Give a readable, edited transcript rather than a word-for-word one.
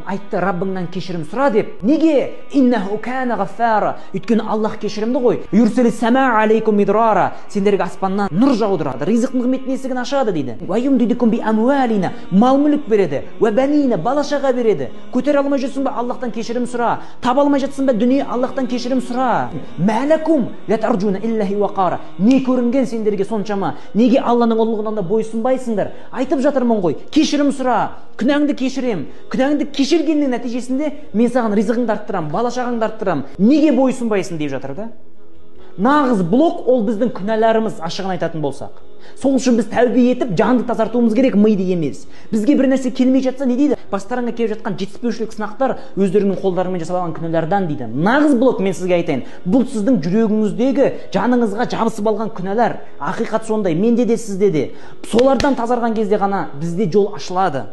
Айтты, Раббыңнан кешірім сұра деп. Неге? Иннаху кана ғаффара. Өйткені Аллах кешірімді ғой. Юрсилис самаа алейкум мидрара. Сендерге аспаннан нұр жаудырады, ризық нығметтің есігін ашады дейді. Уа юмдидукум би амуалина. Мал мүлік береді. Уа банина, бала шаға береді. Көтере алмай жүрсің бе, Аллахтан кешірім сұра. Таба алмай жатсың ба, дүние, Аллахтан кешірім сұра. Мәлакум ла таржуна иллахи вақара. Не көрінген сендерге соншама? Неге Алланың ұлылығынан да бойсұнбайсыңдар? Айтып жатырмын ғой, кешірім сұра. Күнәңді кешірем. Күнәңді кешіргеннің нәтижесінде мен саған ризығыңды арттырам, бала шағаңды арттырам. Неге бойсұнбайсың деп жатыр да? Нағыз блок ол біздің күнәларымыз, ашығын айтатын болсақ. Сол үшін біз тәубе етіп, жанды тазартуымыз керек, миды емес. Бізге бір нәрсе келмей жатса, не дейді? Бастарыңа келіп жатқан жетіспеушілік сынақтар өздеріңнің қолдарыңмен жасап алған күнәлардан дейді. Нағыз блок, мен сізге айтайын, бұл сіздің жүрегіңіздегі, жаныңызға жабысып алған күнәлар. Ақиқат сондай, менде де, сізде де. Солардан тазарған кезде ғана бізде жол ашылады.